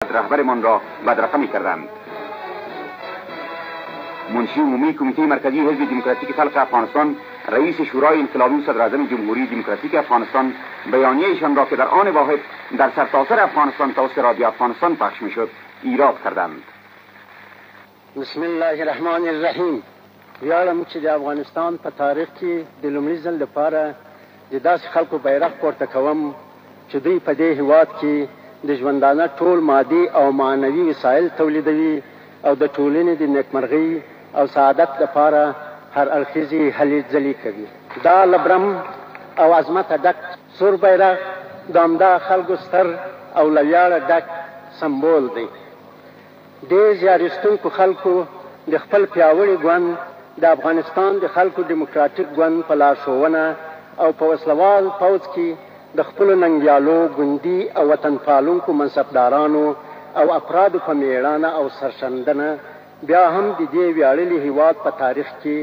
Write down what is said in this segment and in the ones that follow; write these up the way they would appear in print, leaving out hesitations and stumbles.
رهبرمان را بدرقه میکردند. منشی عمومی کمیته مرکزی حزب دموکراتیک خلق افغانستان، رئیس شورای انقلابی و صدراعظم جمهوری دموکراتیک افغانستان بیانیه‌شان را که در آن واحد در سرتاسر افغانستان توسط رادیو افغانستان پخش میشد ایراد کردند. بسم الله الرحمن الرحیم. ویاړم چې د افغانستان په تاریخ کې د لومړي ځل لپاره د داسې خلکو بیرغ پورته کوم چې دوی په دې هیواد کې د ژوندانه ټول مادي او معنوي وسایل تولیدوي او د ټولنې د نیکمرغۍ او سعادت لپاره هر اړخیزې هلې ځلې کوي. دا له برم او عظمته ډک سور بیرغ د همدا خلکو ستر او له ویاړه ډک سمبول دی. دې زیار ایستونکو خلکو د خپل پیاوړي ګوند، د افغانستان د خلکو دیموکراتیک ګوند په لارښوونه او په وسلوال پوځ کې د خپلو ننګیالو ګوندي او وطنپالونکو منصبدارانو او افرادو په میړانه او سرښندنه بیا هم د دې ویاړلي هیواد په تاریخ کې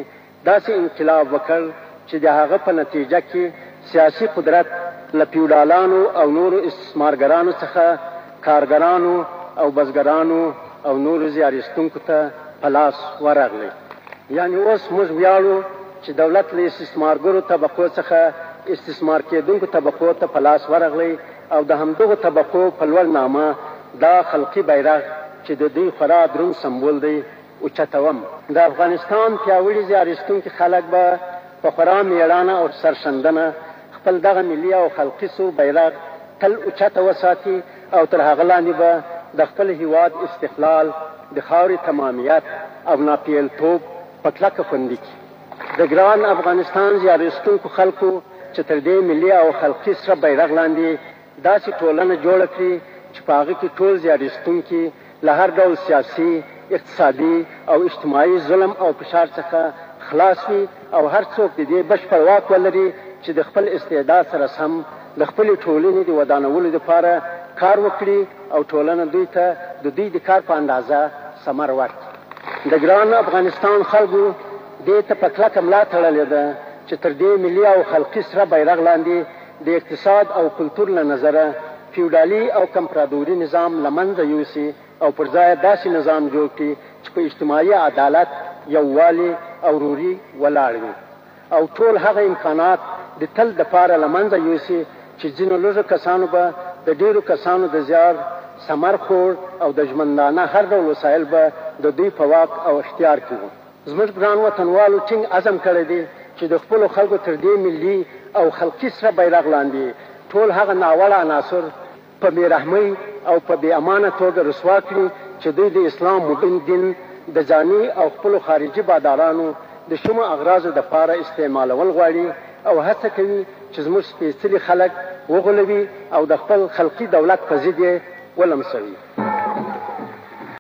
داسې انقلاب وکړ چې د هغه په نتیجه کې سیاسي قدرت له فیوډالانو او نورو استثمارګرانو څخه کارګرانو او بزګرانو او نورو زیار ایستونکو ته په لاس ورغلی. یعنې اوس موږ ویاړو چې دولت له استثمارګرو طبقو څخه استثمار کېدونکو طبقو ته په لاس ورغلی او د همدغو طبقو په لوړ نامه دا خلقي بیرغ چې د دوی خورا دروند سمبول دی اوچتوم. د افغانستان پیاوړي زیار ایستونکي خلک به په خورا میړانه او سرښندنه خپل دغه ملي او خلقي سور بیرغ تل اوچته وساتي او تر هغه لاندې به د خپل هیواد استقلال، د خاورې تمامیت او ناپېیلتوب په کلکه خوندي کړي. د ګران افغانستان زیار ایستونکو خلکو چې تر دې ملي او خلقي سره بیرغ لاندې داسې ټولنه جوړه کړي چې په هغه کې ټول زیار ایستونکي له هر ډول سیاسي، اقتصادي او اجتماعي ظلم او فشار څخه خلاص وي او هر څوک د دې بشپړ واک ولري چې د خپل استعداد سره سم د خپلې ټولنې د ودانولو لپاره کار وکړي او ټولنه دوی ته د دوی د کار په اندازه ثمر ورکړي. د ګران افغانستان خلکو دې ته په کلکه ملا تړلې ده چې تر دې ملي او خلقي سره بیرغ لاندې د اقتصاد او کلتور له نظره فیوډالي او کمپرادوري نظام له منځه یوسي او پر ځای داسې نظام جوړ کړي چې په اجتماعي عدالت، یووالي او وروري ولاړ وي او ټول هغه امکانات د تل دپاره له منځه یوسي چې ځینو لږو کسانو به د ډېرو کسانو د زیار ثمر خوړ او د ژوندانه هر ډول وسایل به د دوی په واک او اختیار کې وو. زموږ ګران وطنوالو ټینګ عزم کړی دی چې د خپلو خلکو تر دې ملي او خلقي سره بیرغ لاندې ټول هغه ناوړه عناصر په بې رحمۍ او په بې امانه توګه رسوا کړي چې دوی د اسلام مبین دین د ځاني او خپلو خارجي بادارانو د شومو اغراضو دپاره استعمالول غواړي او هڅه کوي چې زموږ سپېڅلي خلک وغولوي او د خپل خلقي دولت په ضد یې ولمسوي.